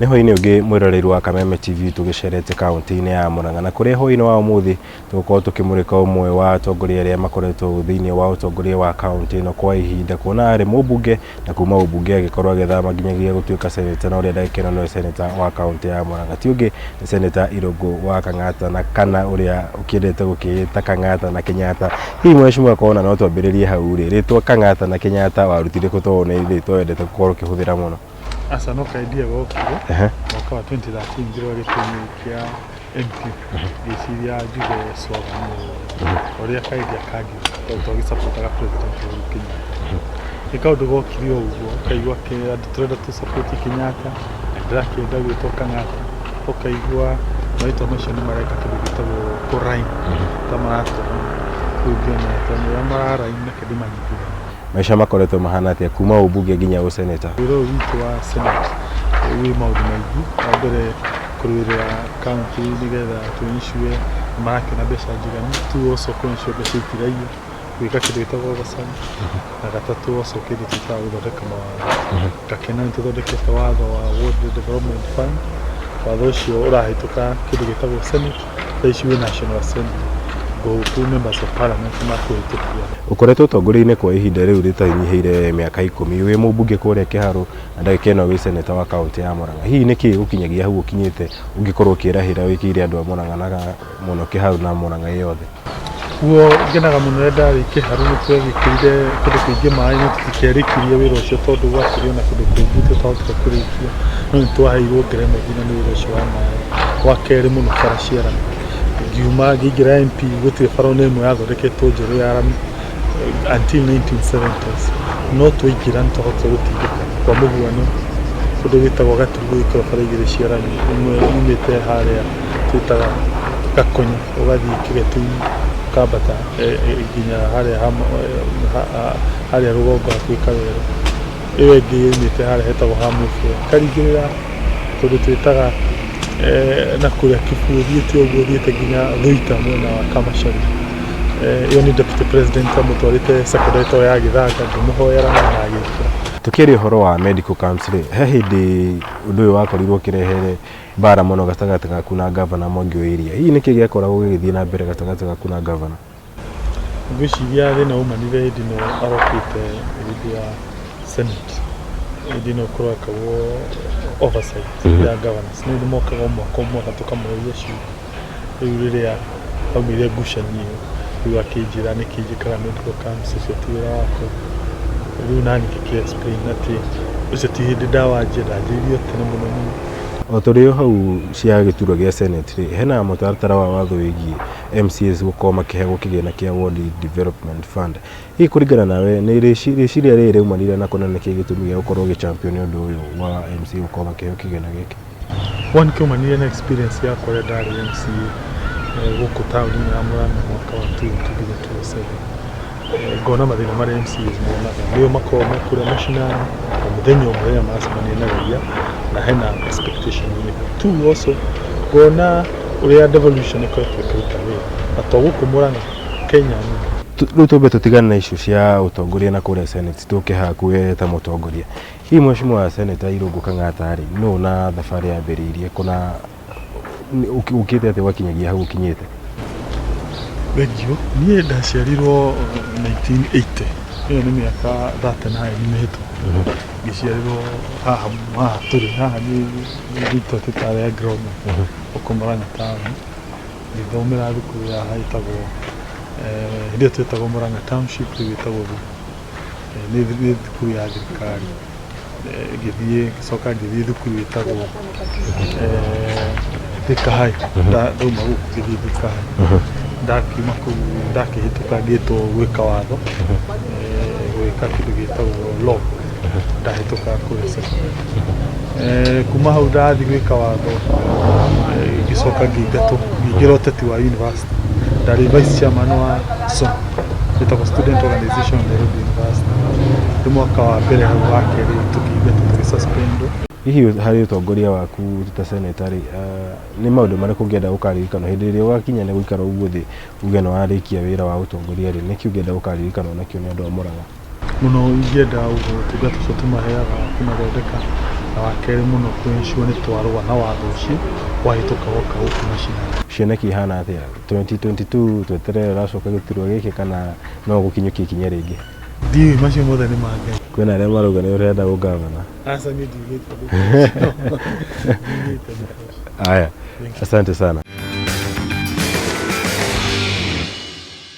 Nĩ hwainĩ ũngĩ mwĩroreri wa Kameme TV tũgĩcerete kaunti-inĩ ya Murang'a na kũrĩa hwainĩ wa ũmũthĩ tũgũkorwo tũkĩmũrĩka ũmwe wa atongoria arĩa makoretwo thĩinĩ wa ũtongoria wa kaunti ĩno kwa ihinda, kuona arĩ mũmbunge na kuma ũmbunge agĩkorwo agĩthama nginyagia gũtuĩka seneta, na ũrĩa ndagĩka ĩno nĩwe seneta wa kaunti ya Murang'a ti ũngĩ nĩ Seneta Irũngũ wa Kang'ata, na kana ũrĩa ũkĩendete gũkĩĩta Kang'ata na Kenyatta. Hihi mheshimiwa, kona no twambĩrĩrie hau rĩ, rĩtwa Kang'ata na Kenyatta warutire kũ, tondũ nĩ rĩtwa wendete gũkorwo ũkĩhũthĩra mũno? Aca, no kaidea gokire mwaka wa 2013 ngĩrũa gĩtĩ-inĩ kĩa MP, ngĩciria njuge slogan ĩyo ũrĩa kaidea kangiuga, tondũ twagĩsupportaga President Uhuru Kenyatta. Nĩ kaũndũ gokire o ũguo, ũkaigua andũ tũrenda tũ support Kenyatta na ndĩrakĩenda gwĩtwo Kang'ata, ũkaigua marĩtwa macio nĩ mareka kĩndũ gĩtagwo kũ-rhyme, ta maratũrama. Rĩu ngĩona tondũ ũrĩa mara-rhyme, reke ndĩmanyitithanie. Maica makoretwo mahana atĩa kuma ũmbunge nginya ũseneta? Wĩra ũyũ witũ wa Senate wĩ maũndũ maingĩ. Wa mbere, kũrũĩrĩra county nĩgetha tũ ensure nĩmarakĩona mbeca njiganu. Two, also kũ ensure mbeca itiraiywo, gwĩka kĩndũ gĩtagwo oversight. Na gatatũ, also kĩndũ twĩtaga gũthondeka mawatho. Ngakena nĩ tũthondekete watho wa Ward Development Fund. Watho ũcio ũrahĩtũka kĩndũ gĩtagwo Senate, thaa ici wĩ National Assembly. Ngũ members of parliament nĩmakũhĩtũkia. Ũkoretwo ũtongoria-inĩ kwa ihinda rĩu rĩtanyihĩire mĩaka 10, wĩ mũmbunge kũrĩa Kĩharũ na ndagĩka ĩno wĩ seneta wa kaunti ya Murang'a. Hihi nĩkĩ gũkinyagia hau ũkinyĩte ũngĩkorwo ũkĩrahĩra wĩkĩire andũ a Murang'a na mũno Kĩharũ na Murang'a yothe? Guo ngenaga mũno rĩrĩa ndarĩ Kĩharũ, nĩ twegĩkĩrire kũndũ kũingĩ maĩ, no tũtikĩarĩkirie wĩra ũcio tondũ gwakĩrĩ ona kũndũ kũngĩ tũtahotire kũrĩkia, no nĩ twaheirwo ngerenwa nginya nĩ wĩra ũcio wa maĩ. Wa kerĩ mũno, bara cia rami. Ngiuma ngĩingĩra MP, gũtirĩ bara ona ĩmwe yathondeketwo njerũ ya rami until 1970s, no twaingĩra nĩ twahotire gũtindĩka. Kwa mũhiano, kũndũ gwĩtagwo Gaturu gũgĩkorwo bara igĩrĩ cia rami, ĩmwe yumĩte harĩa twĩtaga Gakonyo ũgathiĩ Kĩgetu-inĩ, ũkambata nginya harĩa harĩa rũgongo hakuhĩ Kawero. Ĩyo ĩngĩ yumĩte harĩa hetagwo ha Mũbĩa, ĩkaringĩrĩra kũndũ twĩtaga na kũrĩa Kibũ, ũthiĩte ũguo ũthiĩte nginya Thũita mwena wa Kamacharia. Ĩyo nĩ Deputy President amũtwarĩte secondary ĩtagwo ya Gĩthanga, ngĩmũhoera na agĩkĩra. Tũkĩaria ũhoro wa medical camps rĩ, he hĩndĩ ũndũ ũyũ wakorirwo ũkĩrehe mbara mũno gatagatĩ gaku na Gavana Mwangi wa Iria. Hihi nĩkĩ gĩakoragwo gĩgĩthiĩ na mbere gatagatĩ gaku na Gavana? Ngwĩciria thĩna umanire hĩndĩ ĩno arokĩte hĩndĩ ya Senate, hĩndĩ ĩno kũrekagwo oversight ya governors. Nĩ mokaga o mwaka o mwaka tũkamoria ciũria. Rĩu rĩrĩa haumĩrire ngucanio ĩyo, rĩu akĩnjĩra nĩkĩ njĩkaga medical camps, ũcio ti wĩra wakwa. Rĩu nani ngĩkĩ explain atĩ ũcio ti hĩndĩ ndawanjia, ndanjĩrĩirie tene mũno mũno. O tũrĩ o hau cia gĩturwa gĩa Senate rĩ, hena mũtaratara wa watho wĩgiĩ MCAs gũkorwo makĩheagwo kĩgĩna kĩa Ward Development Fund. Hihi kũringana nawe nĩ rĩciria rĩrĩ rĩaumanire na kũ, na nĩkĩ gĩtũmi gĩa gũkorwo ũgĩ-champion ũndũ ũyũ wa MCA gũkorwo makĩheo kĩgĩna gĩkĩ? One, kĩaumanire na experience yakwa rĩrĩa ndarĩ MCA gũkũ taũni-inĩ ya Murang'a mwaka wa 2002 nginya 2007. Ngona mathĩna marĩa MCAs monaga, nĩo makoragwo me kũrĩa macinani, o mũthenya o mũthenya maracemania na raia na hena expectation ĩho. Two, also ngona ũrĩa devolution ĩkoretwo ĩkĩruta wĩra na to gũkũ Murang'a, Kenya ng'ima. Rĩu twambe tũtigane na icio cia ũtongoria na kũrĩa Senate, tũke haku we ta mũtongoria. Hihi mheshimiwa Senator Irũngũ Kang'ata rĩ, nũ na thabarĩ yambĩrĩirie kũ, na ũkĩte atĩa ũgakinyagia hau ũkinyĩte? Thengiũ. Niĩ ndaciarirwo 1980, ĩyo nĩ mĩaka 39 mĩhĩtũku. Ngĩciarirwo haha haha tũrĩ haha, nĩ itũra twĩtaga rĩa Groma, gũkũ Murang'a taũni. Ngĩthomera thukuru ya haha ĩtagwo, hĩndĩ ĩyo twetagwo Murang'a Township, rĩu ĩtagwo nĩ thukuru ya thirikari. Ngĩthiĩ, ngĩcoka ngĩthiĩ thukuru ĩtagwo Thika High. Ndauma gũkũ ngĩthiĩ Thika High. Ndakiuma kũu ndakĩhĩtũka, ngĩtwo gwĩka watho, gwĩka kĩndũ gĩtagwo law. Ndahĩtũka kũrĩa secondary. Kuma hau ndathiĩ gwĩka watho, ngĩcoka ngĩingatwo, ngĩingĩra ũteti wa university. Ndarĩ vice chairman wa SONU, ĩtagwo Student Organization Nairobi University. Rĩu mwaka wa mbere hau, wa kerĩ, tũkĩingatwo, tũgĩ-suspendwo. Hihi harĩ ũtongoria waku ta senator rĩ, nĩ maũndũ marĩkũ ũngĩenda gũkaririkanwo hĩndĩ ĩrĩa ũgakinya nĩ gũikara ũguo thĩ uge nĩ warĩkia wĩra wa ũtongoria rĩ, nĩkĩ ũngĩenda gũkaririkanwo nakĩo nĩ andũ a Murang'a? Mũno ingĩenda ũguo ũtungata ũcio tũmaheaga kũmathondeka Na wa kerĩ mũno kũ ensure nĩ twarũa na watho ũcio wahĩtũka woka gũkũ macinani. Cioneki ihana atĩa 2022? Tweterere ũracoka gĩturwa gĩkĩ kana no gũkinyũkia ikinya rĩngĩ? Ndiũĩ, macio mothe nĩ ma Ngai. Kwĩna arĩa marauga nĩ ũrenda ũgavana. Aca, niĩ ndiugĩte ũndũ ũcio. Ndiugĩte ũndũ ũcio. Aya, asante sana.